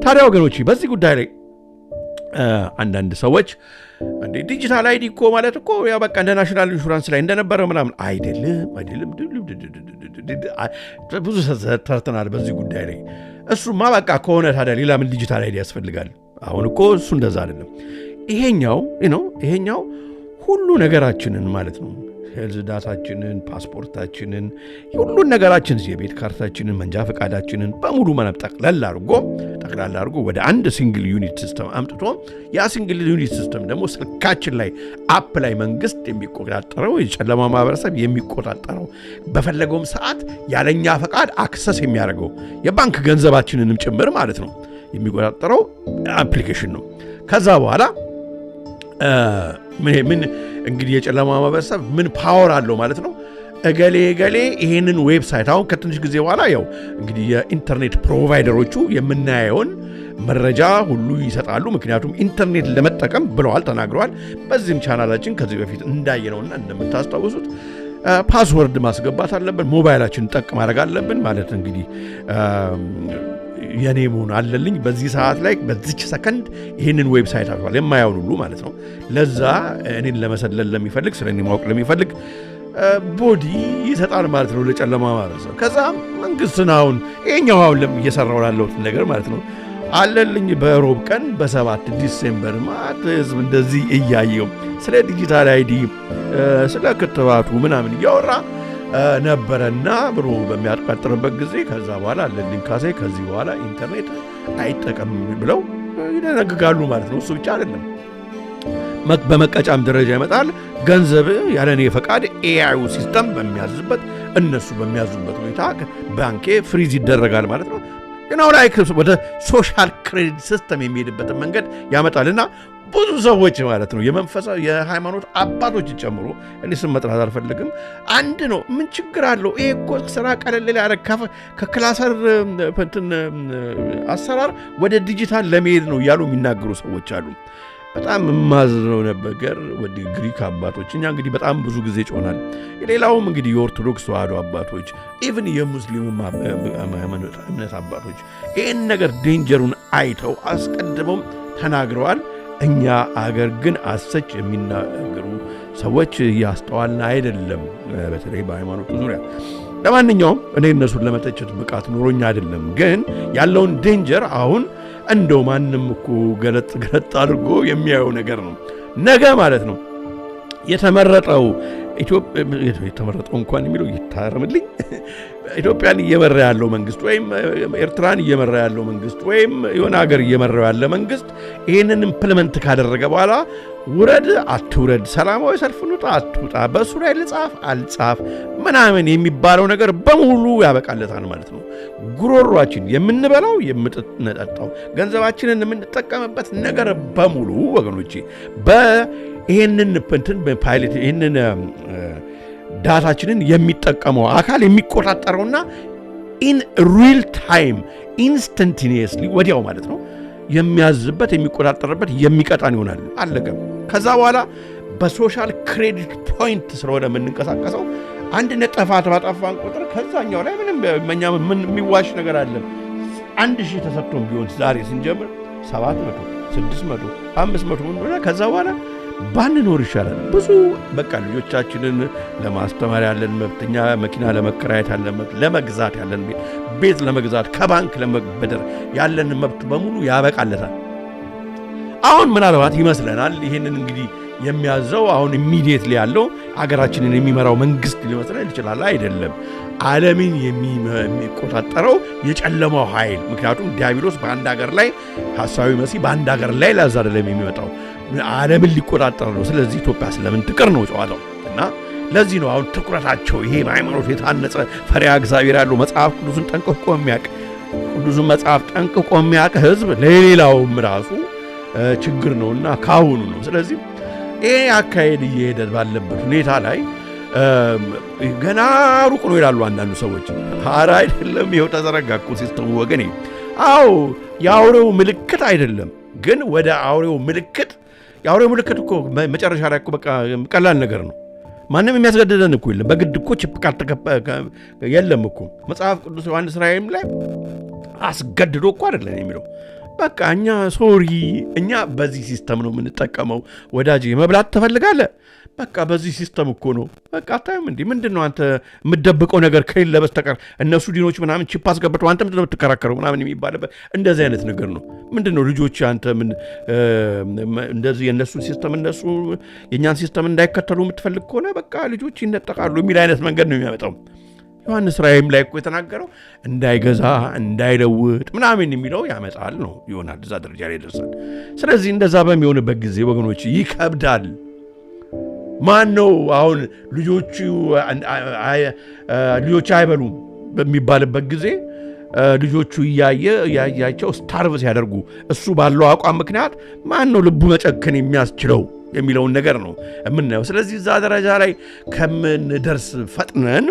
ታዲያ ወገኖች፣ በዚህ ጉዳይ ላይ አንዳንድ ሰዎች እንዴ፣ digital ID እኮ ማለት እኮ ያው በቃ እንደ national insurance ላይ እንደነበረ ምናምን፣ አይደለም፣ አይደለም። ብዙ ተርተናል በዚህ ጉዳይ ላይ። እሱማ በቃ ከሆነ ታዲያ ሌላ ምን digital ID ያስፈልጋል? አሁን እኮ እሱ እንደዛ አይደለም። ይሄኛው ነው፣ ይሄኛው ሁሉ ነገራችንን ማለት ነው፣ health data ችንን፣ ፓስፖርታችንን፣ ሁሉን ነገራችን፣ የቤት ካርታችንን፣ መንጃ ፈቃዳችንን በሙሉ መነብ ጠቅለል አድርጎ ወደ አንድ single unit system አምጥቶ ያ single unit system ደግሞ ስልካችን ላይ app ላይ መንግስት የሚቆጣጠረው፣ የጨለማ ማህበረሰብ የሚቆጣጠረው፣ በፈለገውም ሰዓት ያለኛ ፈቃድ access የሚያደርገው፣ የባንክ ገንዘባችንንም ጭምር ማለት ነው የሚቆጣጠረው application ነው። ከዛ በኋላ ምን እንግዲህ የጨለማ ማህበረሰብ ምን power አለው ማለት ነው። እገሌ እገሌ ይሄንን website አሁን ከትንሽ ጊዜ በኋላ ያው እንግዲህ የኢንተርኔት provider ኦቹ የምናየውን መረጃ ሁሉ ይሰጣሉ። ምክንያቱም ኢንተርኔት ለመጠቀም ብለዋል፣ ተናግረዋል። በዚህም ቻናላችን ከዚህ በፊት እንዳየነውና እንደምታስታውሱት password ማስገባት አለብን። ሞባይላችንን ጠቅ ማድረግ አለብን። ማለት እንግዲህ የኔ መሆን አለልኝ በዚህ ሰዓት ላይ በዚች ሰከንድ ይህንን website አልፏል የማያውን ሁሉ ማለት ነው። ለዛ እኔን ለመሰለል ለሚፈልግ፣ ስለ እኔ ማወቅ ለሚፈልግ body ይሰጣል ማለት ነው ለጨለማ ማህበረሰብ። ከዛ መንግስትን አሁን ይሄኛው አሁን እየሰራው ላለሁት ነገር ማለት ነው አለልኝ በሮብ ቀን በ7 December ማለት ህዝብ እንደዚህ እያየው ስለ digital ID፣ ስለ ክትባቱ ምናምን እያወራ ነበረና ብሎ በሚያቃጥርበት ጊዜ ከዛ በኋላ አለልኝ ካሴ ከዚህ በኋላ ኢንተርኔት አይጠቀምም ብለው ይደነግጋሉ ማለት ነው። እሱ ብቻ አይደለም፣ በመቀጫም ደረጃ ይመጣል። ገንዘብ ያለ እኔ ፈቃድ AI ዩ system በሚያዝበት፣ እነሱ በሚያዙበት ሁኔታ ባንኬ freeze ይደረጋል ማለት ነው። Like ወደ social credit system የሚሄድበትን መንገድ ያመጣልና ብዙ ሰዎች ማለት ነው የመንፈሳዊ የሃይማኖት አባቶችን ጨምሮ፣ እኔ ስም መጥራት አልፈልግም። አንድ ነው፣ ምን ችግር አለው? ይሄ እኮ ስራ ቀለል ሊያደርግ ከክላሰር እንትን አሰራር ወደ ዲጂታል ለመሄድ ነው እያሉ የሚናገሩ ሰዎች አሉ። በጣም የማዝነው ነገር ወደ ግሪክ አባቶች፣ እኛ እንግዲህ በጣም ብዙ ጊዜ ጮናል። የሌላውም እንግዲህ የኦርቶዶክስ ተዋህዶ አባቶች፣ even የሙስሊሙ እምነት አባቶች ይህን ነገር danger ኡን አይተው አስቀድመው ተናግረዋል። እኛ አገር ግን አሰች የሚናገሩ ሰዎች እያስተዋልን አይደለም፣ በተለይ በሃይማኖቱ ዙሪያ። ለማንኛውም እኔ እነሱን ለመተቸት ብቃት ኑሮኝ አይደለም፣ ግን ያለውን danger አሁን እንደው ማንም እኮ ገለጥ ገለጥ አድርጎ የሚያየው ነገር ነው። ነገ ማለት ነው የተመረጠው፣ የተመረጠው እንኳን የሚለው ይታረምልኝ፣ ኢትዮጵያን እየመራ ያለው መንግስት ወይም ኤርትራን እየመራ ያለው መንግስት ወይም የሆነ ሀገር እየመራው ያለ መንግስት ይህንን implement ካደረገ በኋላ ውረድ አትውረድ፣ ሰላማዊ ሰልፍ እንውጣ አትውጣ፣ በእሱ ላይ ልጻፍ አልጻፍ ምናምን የሚባለው ነገር በሙሉ ያበቃለታል ማለት ነው። ጉሮሯችን የምንበላው፣ የምንጠጣው፣ ገንዘባችንን የምንጠቀምበት ነገር በሙሉ ወገኖቼ ይህንን እንትን ፓይለት ይህንን data ችንን የሚጠቀመው አካል የሚቆጣጠረውና in real time instantaneously ወዲያው ማለት ነው የሚያዝበት፣ የሚቆጣጠርበት፣ የሚቀጣን ይሆናል። አለቀ። ከዛ በኋላ በ social credit point ስለሆነ የምንንቀሳቀሰው አንድ ጥፋት ባጠፋን ቁጥር ከዛኛው ላይ ምንም እኛ ምን የሚዋሽ ነገር አለ። 1000 ተሰጥቶን ቢሆን ዛሬ ስንጀምር 700፣ 600፣ 500 ምን ከዛ በኋላ ባንኖር ይሻላል። ብዙ በቃ ልጆቻችንን ለማስተማር ያለን መብት፣ እኛ መኪና ለመከራየት ያለን መብት፣ ለመግዛት ያለን ቤት፣ ቤት ለመግዛት፣ ከባንክ ለመበደር ያለን መብት በሙሉ ያበቃለታል። አሁን ምናልባት ይመስለናል ይህንን እንግዲህ የሚያዘው አሁን immediately ያለው ሀገራችንን የሚመራው መንግስት ሊመስለን ይችላል። አይደለም፣ ዓለምን የሚቆጣጠረው የጨለማው ኃይል። ምክንያቱም ዲያብሎስ በአንድ ሀገር ላይ፣ ሐሳዊ መሲህ በአንድ ሀገር ላይ ላዝ አይደለም የሚመጣው፣ ዓለምን ሊቆጣጠር ነው። ስለዚህ ኢትዮጵያ ስለምን ትቅር ነው ጨዋታው። እና ለዚህ ነው አሁን ትኩረታቸው ይሄ በሃይማኖት የታነጸ፣ ፈሪሃ እግዚአብሔር ያለው፣ መጽሐፍ ቅዱስን ጠንቅቆ የሚያውቅ፣ ቅዱሱን መጽሐፍ ጠንቅቆ የሚያውቅ ህዝብ ለሌላውም ራሱ ችግር ነውና ካሁኑ ነው። ስለዚህ ይሄ አካሄድ እየሄደ ባለበት ሁኔታ ላይ ገና ሩቅ ነው ይላሉ አንዳንዱ ሰዎች። ኧረ አይደለም፣ ይኸው ተዘረጋ እኮ system ኡ ወገኔ። አዎ፣ የአውሬው ምልክት አይደለም፣ ግን ወደ አውሬው ምልክት፣ የአውሬው ምልክት እኮ መጨረሻ ላይ እኮ በቃ ቀላል ነገር ነው። ማንም የሚያስገድደን እኮ የለም። በግድ እኮ chip የለም እኮ። መጽሐፍ ቅዱስ ዮሐንስ ራእይም ላይ አስገድዶ እኮ አይደለም የሚለው። በቃ እኛ sorry፣ እኛ በዚህ system ነው የምንጠቀመው። ወዳጅ መብላት ትፈልጋለህ? በቃ በዚህ system እኮ ነው። በቃ አታይም እንዲህ ምንድን ነው አንተ የምትደብቀው ነገር ከሌለ በስተቀር፣ እነሱ ዲኖች ምናምን chip አስገብተው አንተ ምንድን ነው የምትከራከረው ምናምን የሚባልበት እንደዚህ አይነት ነገር ነው። ምንድን ነው ልጆች አንተ ምን እንደዚህ የእነሱን system፣ እነሱ የእኛን system እንዳይከተሉ የምትፈልግ ከሆነ በቃ ልጆች ይነጠቃሉ የሚል አይነት መንገድ ነው የሚያመጣው። ዮሐንስ ራእይም ላይ እኮ የተናገረው እንዳይገዛ እንዳይለውጥ ምናምን የሚለው ያመጣል ነው ይሆናል። እዛ ደረጃ ላይ ይደርሳል። ስለዚህ እንደዛ በሚሆንበት ጊዜ ወገኖች ይከብዳል። ማን ነው አሁን ልጆቹ አይበሉም በሚባልበት ጊዜ ልጆቹ እያየ እያያቸው starve ሲያደርጉ እሱ ባለው አቋም ምክንያት ማን ነው ልቡ መጨከን የሚያስችለው የሚለውን ነገር ነው የምናየው። ስለዚህ እዛ ደረጃ ላይ ከምንደርስ ፈጥነን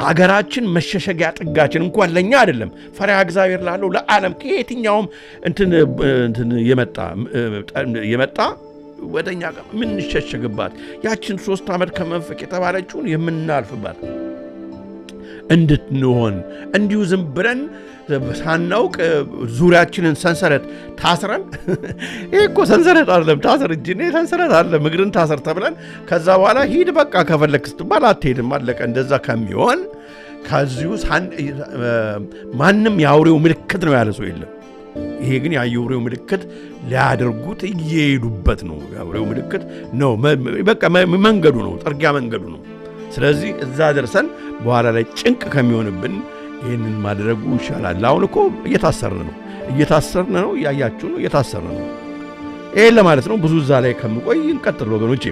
አገራችን መሸሸጊያ ጥጋችን እንኳን ለእኛ አይደለም፣ ፈሪሃ እግዚአብሔር ላለው ለዓለም ከየትኛውም እንትን የመጣ ወደ እኛ ጋር የምንሸሸግባት ያችን 3 ዓመት ከመንፈቅ የተባለችውን የምናልፍባት እንድትሆን፣ እንዲሁ ዝም ብለን ሳናውቅ ዙሪያችንን ሰንሰለት ታስረን፣ ይህ እኮ ሰንሰለት አይደለም፣ ታስር እጅ ሰንሰለት አይደለም፣ እግርን ታስር ተብለን ከዛ በኋላ ሂድ በቃ ከፈለክ ስትባል አትሄድም፣ አለቀ። እንደዛ ከሚሆን ከዚሁ ማንም የአውሬው ምልክት ነው ያለ ሰው የለም። ይሄ ግን የአውሬው ምልክት ሊያደርጉት እየሄዱበት ነው። የአውሬው ምልክት ነው፣ በቃ መንገዱ ነው፣ ጥርጊያ መንገዱ ነው። ስለዚህ እዛ ደርሰን በኋላ ላይ ጭንቅ ከሚሆንብን ይህንን ማድረጉ ይሻላል። አሁን እኮ እየታሰርን ነው፣ እየታሰርን ነው፣ እያያችሁ ነው፣ እየታሰርን ነው። ይህን ለማለት ነው። ብዙ እዛ ላይ ከምቆይ እንቀጥል ወገኖቼ።